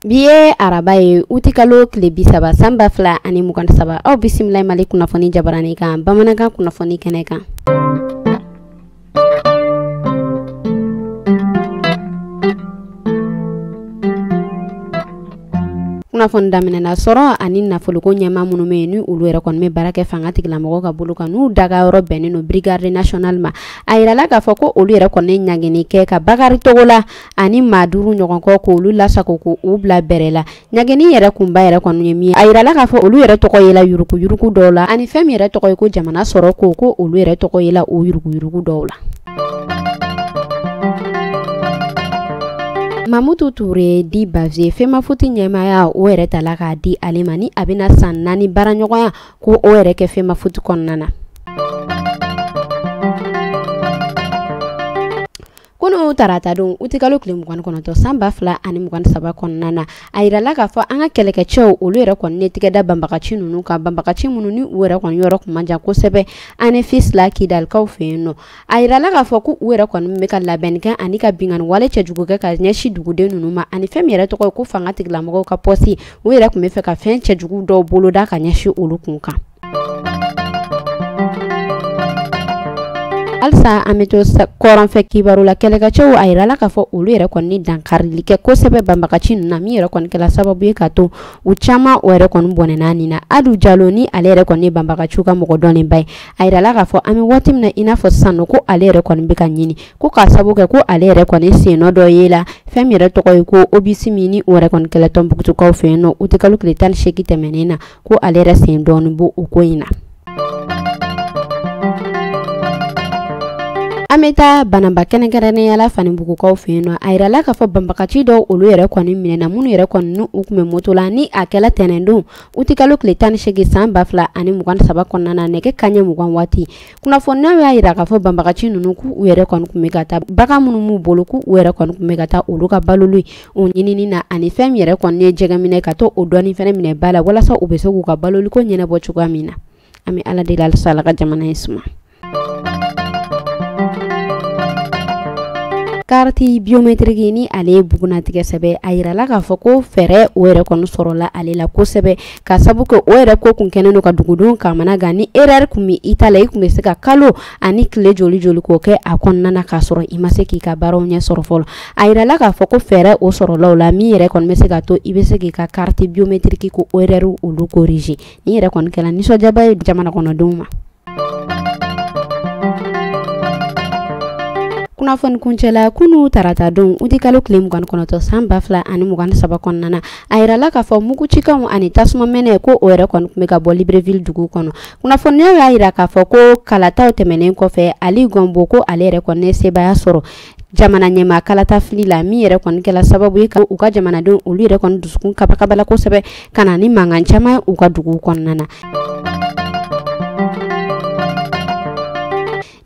Bi ye araba ye, utikalo tile 30 san 2023. Aw bisimila Mali kunnafoni jabarani kan, bamanankan kunnafoni kɛnɛ kan. Kunnafoni daminɛna sɔrɔ ani nafoloko ɲɛmaa minnu bɛ yen ni olu yɛrɛ kɔni bɛ baara kɛ fanga tigilamɔgɔw ka bolo kan, n'u daga yɔrɔ bɛnnen don brigade nationale ma, a yirala k'a fɔ ko olu yɛrɛ kɔni ɲangini kɛ ka Bakari Togola ani maa 5 ɲɔgɔn kɔ k'olu lasago k'u bila bɛrɛ la. Ɲangini yɛrɛ kunba yɛrɛ kɔni ye min ye, a yirala k'a fɔ olu yɛrɛ tɔgɔ yela yuruguyurugu dɔw la, ani fɛn min yɛrɛ tɔgɔ ye ko jamana sɔrɔ ko olu yɛrɛ tɔgɔ yela o yuruguyurugu dɔw la. Mamutu Ture dit Bavieux, Femafoot ɲɛmaaya o yɛrɛ tala k'a di ale ma, ni a bɛna san 4 baaraɲɔgɔnya ko o yɛrɛ kɛ Femafoot kɔnɔna na. Kunun tarata don utikalo tile 29 san 2023 kɔnɔna na, a yirala k'a fɔ an ka kɛlɛkɛcɛw olu yɛrɛ kɔni ne tigɛ da banbagaci ninnu kan, banbagaci minnu ni u yɛrɛ kɔni yɔrɔ kun man jan kosɛbɛ Anefis la Kidalikaw fɛ yen nɔ. A yirala k'a fɔ ko u yɛrɛ kɔni bɛ ka labɛnni kɛ ani ka binkanni wale cɛjugu kɛ ka ɲɛsin duguden ninnu ma, ani fɛn min yɛrɛ tɔgɔ ye ko fanga tigilamɔgɔw ka pɔsi, u yɛrɛ tun bɛ fɛ ka fɛn cɛjugu dɔw boloda ka ɲɛsin olu kun kan. Halisa an bɛ to kɔrɔnfɛ kibaru la, kɛlɛkɛcɛw a yirala k'a fɔ olu yɛrɛ kɔni dankarili kɛ kosɛbɛ banbagaci ninnu na, min yɛrɛ kɔni kɛla sababu ye ka to u caman o yɛrɛ kɔni bɔnɛna nin na. Adu Jalo ni ale yɛrɛ kɔni ye banbagaciw ka mɔgɔ dɔnnenba ye, a yirala k'a fɔ an bɛ waati min na i n'a fɔ sisan nɔ ko ale yɛrɛ kɔni bɛ ka ɲini ko k'a sababu kɛ ko ale yɛrɛ kɔni sennɔ dɔ ye la fɛn min yɛrɛ tɔgɔ ye ko obisi min ni o yɛrɛ kɔni kɛla Tɔnbukutukaw fɛ yen nɔ utikalo tile 18 tɛmɛnen na, ko ale yɛrɛ sen dɔɔnin b'o o ko in na. An bɛ taa Banamba kɛrɛnkɛrɛnnenya la Fanibugukaw fɛ yen nɔ. A yirala k'a fɔ banbagaci dɔw olu yɛrɛ kɔni minɛna, minnu yɛrɛ kɔni n'u tun bɛ moto la, ni a kɛla tɛnɛndon utikalo tile 18 san 2023 kɔnɔna na nɛgɛ kanɲɛ 20 waati. Kunnafoniyaw y'a yira k'a fɔ banbagaci ninnu k'u yɛrɛ kɔni tun bɛ ka taa bagan minnu b'u bolo, k'u yɛrɛ kɔni tun bɛ ka taa olu ka baloli o ɲinini na, ani fɛn min yɛrɛ kɔni ye jɛgɛminɛ ka to o dɔɔni fɛnɛ minɛ ba la walasa u bɛ se k'u ka baloliko ɲɛnabɔ cogoya min na. An bɛ Ala deli halisa Ala ka jamana in suma. Carte biométrique ni ale ye bugunnatigɛ sɛbɛn, a yirala k'a fɔ ko fɛɛrɛ o yɛrɛ kɔni sɔrɔla ale la kosɛbɛ, ka sabu kɛ o yɛrɛ ko kun kɛnen don ka dugudenw kamana gan. Ni erreur kun bɛ i ta la, i kun bɛ se ka kalo ani tile joli joli k'o kɛ a kɔnɔna na k'a sɔrɔ i ma se k'i ka baaraw ɲɛ sɔrɔ fɔlɔ. A yirala k'a fɔ ko fɛɛrɛ o sɔrɔla o la, min yɛrɛ kɔni bɛ se ka to i bɛ se k'i ka carte biométrique ko erreur olu corriger. Ni yɛrɛ kɔni kɛra nisɔndiyaba ye jamana kɔnɔdenw ma. Kunnafoni kuncɛla kunu tarata don utikalo tile 29 san 2023 kɔnɔna na, a yirala k'a fɔ mugucikanw ani tasuma mɛnɛ ko o yɛrɛ kɔni tun bɛ ka bɔ Libreville dugu kɔnɔ. Kunnafoniyaw y'a yira k'a fɔ ko kalataw tɛmɛnen kɔfɛ, Ali Gɔnbo ko ale yɛrɛ kɔni ye sebaaya sɔrɔ jamana ɲɛmaa kalata fili la, min yɛrɛ kɔni kɛla sababu ye ka u ka jamanadenw olu yɛrɛ kɔni dusukun kabakabala kosɛbɛ ka na ni mankan caman ye u ka duguw kɔnɔna na.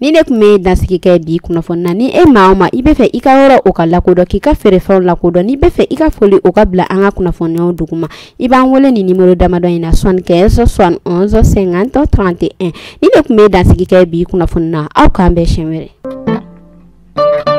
Ni ne tun bɛ dansigi kɛ bi kunnafoni na, ni e maa o maa i bɛ fɛ i ka yɔrɔ o ka lakodɔn, k'i ka feerefɛnw lakodɔn, n'i bɛ fɛ i ka foli o ka bila an ka kunnafoniyaw duguma, i b'an wele ni nimero damadɔ in na 75 71 50 31. Ni ne tun bɛ dansigi kɛ bi kunnafoni na, aw k'an bɛn siɲɛ wɛrɛ.